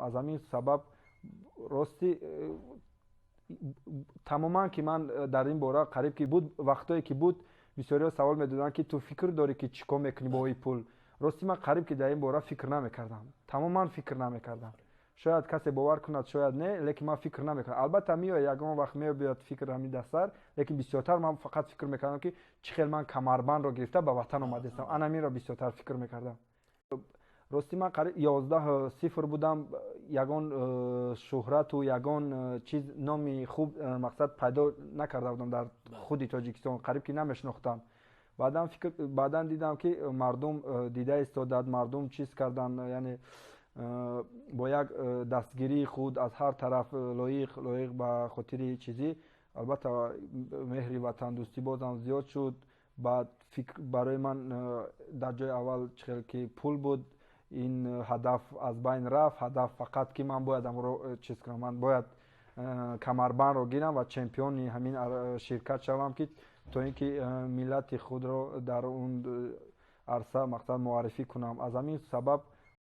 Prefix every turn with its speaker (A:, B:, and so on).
A: Аз ҳамин сабаб, ростӣ, тамоман ки ман дар ин бора қариб ки буд, вақтое ки буд, бисёриҳо савол медоданд, ки ту фикр дорӣ, ки чӣ кор мекунӣ бо ин пул. Ростӣ, ман қариб ки дар ин бора фикр намекардам, тамоман фикр намекардам. Шояд касе бовар кунад, шояд не, лекин ман фикр намекардам. Албатта, меояд, ягон вақт меояд фикр ҳамин дар сар, лекин бисёртар ман фақат фикр мекардам, ки чӣ хел ман камарбандро гирифта ба ватан омадастам. Ана ҳаминро бисёртар фикр мекардам. Ростӣ, ман қариб 11-0 будам, ягон шӯҳрату ягон чиз, номи хуб, мақсад, пайдо накарда будам дар худи Тоҷикистон, қариб ки намешинохтам. Баъдан фикр, баъдан дидам, ки мардум дида истодад, мардум чиз кардан, яъне бо як дастгирии худ аз ҳар тараф лоиқ ба хотири чизӣ. Албатта, меҳри ватандӯстӣ бозам зиёд шуд. Баъд фикр барои ман дар ҷои аввал чӣ хел ки пул буд, ин ҳадаф аз байн рафт. Ҳадаф фақат ки ман бояд амро чиз кунам, ман бояд камарбандро гирам ва чемпиони ҳамин ширкат шавам, ки то ин ки миллати худро дар он арса, мақсад, муаррифӣ кунам. Аз ҳамин сабаб.